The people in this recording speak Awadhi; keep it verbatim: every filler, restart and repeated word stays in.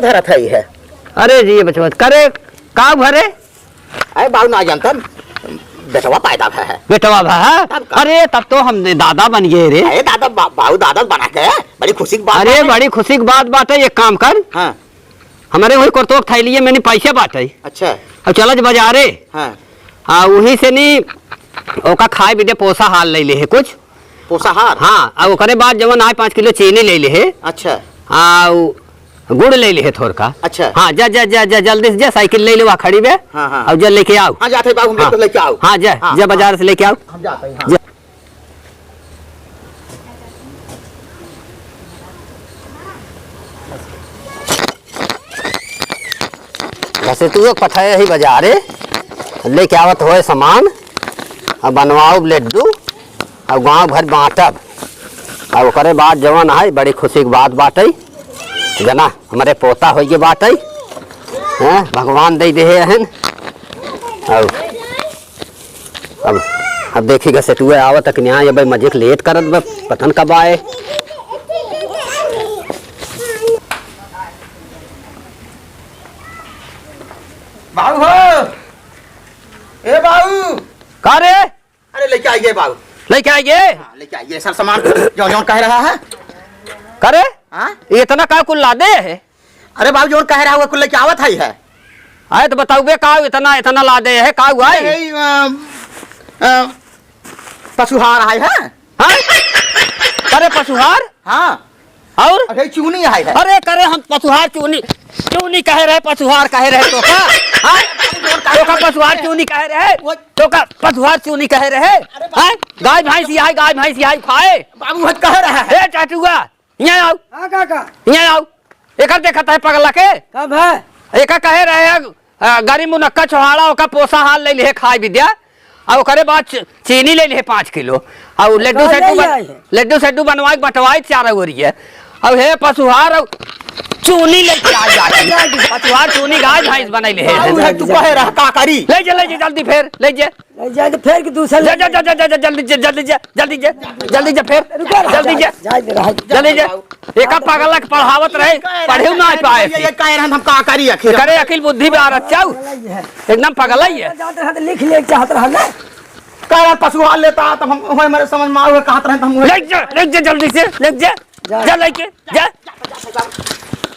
धरत है, है। अरे जी, बचवा, करे, का भरे? अरे बाऊ, ना जानता, बेटवा पैदा भा है। बेटवा भा है? तब का? अरे, तब तो हम दादा बन गए रे। अरे दादा, बा-, बाऊ दादा बना के, बड़ी खुशी की बात अरे, बात है। बड़ी खुशी की बात, बात है, एक काम कर। हाँ। हमरे वही कुर्तवा के थैलिए में पैसे बाटे। अच्छा। अब चलत बाजारे। हाँ। आ, वही से नी, ओका खाए बिदे पोसाहार ले ले है कुछ। पोसाहार? हाँ, आ ओकरे बाद जवन आए पाँच किलो चीनी ले ले है। अच्छा। आ उ गुड़ ले ले है थोड़का। अच्छा। हाँ, जा, जा, जा, जा, जल्दी से जा, साइकिल ले ले, वहाँ खड़ी बे। हाँ, हाँ। और जा लेके आओ। हाँ, जाते बाबू, हम हाँ। लेके आओ। हाँ, जा, हाँ, जा हाँ। बाजार से लेके आओ। हम जाते हैं, हाँ। जा। घसेटुआ पठाए ही बाजारे, लेके आवत होए सामान, अब बनवाओ लड्डू, अब गाँव भर बाँटब, अब ओकरे बाद जवन है बड़ी खुशी की बात बाटे, जना हमरे पोता होइए बाटे, हैं, भगवान दे दे हन, अब अब, अब देखी घसेटुआ आवत कि ना, ये भाई मजे के लेट करत बा, पता न कब आए। बाबू हो, ए बाबू। का रे? अरे लेके आइए बाबू। लेके आइए? हाँ, लेके आइए सब सामान, जो जो कह रहा है। का रे? हाँ? ये इतना का कुल लादे है? अरे बाबू, जौन कह रहा हुआ कुल लेके आवत है, है। अरे तो बताउबे का इतना, इतना लादे है, का हुआ है? अरे, अ, अ, पशुहार है, है। हाँ? अरे पशुहार? हाँ। और? अरे चूनी है, है। अरे करे हम पशुहार चूनी, चूनी कहे रहे, पशुहार कहे रहे तो का? हाँ? तो का पशुहार चूनी कहे रहे? वो तो का पशुहार चूनी कहे रहे? अरे बाबू। हाँ? गाय भैंस यहाँ, गाय भैंस यहाँ खाए। बाबू हत कह रहा है। ए चाटुआ, यहाँ आओ। हाँ, काका। यहाँ आओ। एकर देखत है पगला के? का भा? एका कहे रहे, अ, गरीब मुनक्का छोहाड़ा, ओका पोसाहार ले लिहे खाए विद्या, आ ओकरे बाद च-, चीनी ले लिहे पाँच किलो, आ उ लड्डू का सेड्डू ले बन-, आए हैं? लड्डू सेड्डू बनवाए के बंटवाए चार ओरिए। अब हे पशुहार, अब चूनी लेके आ जाए। पशुहार चूनी गाय भैंस बनैले है। बाबू है, तू कहे रहा, का करी? ले जा, ले जा, जल्दी फेर, ले जा। नहीं जाए तो फेर के दूसरा जा, ले जा, जा, जा, जा, जा, जल्दी जा, जल्दी जा, जल्दी जा, जल्दी जा, फेर। रुको, जल्दी जा। जाए दे, रहा। जल्दी जा। एका पगला के पढ़ावत रहे, पढ़े ना पाए। ये, ये कह रहे हैं, हम का करी आखिर? करे अकिल बुद्धि बे आरत चाऊ। एकदम पगला ही है। जात रहा तो लिख ले, चाहत रहा ना। कह रहा पशुहार लेता, तब हम, वही मेरे समझ में आवे, कहत रहे, हम वही ले जा, ले जा, जल्दी से, ले जा। जा। जा लेके, जा।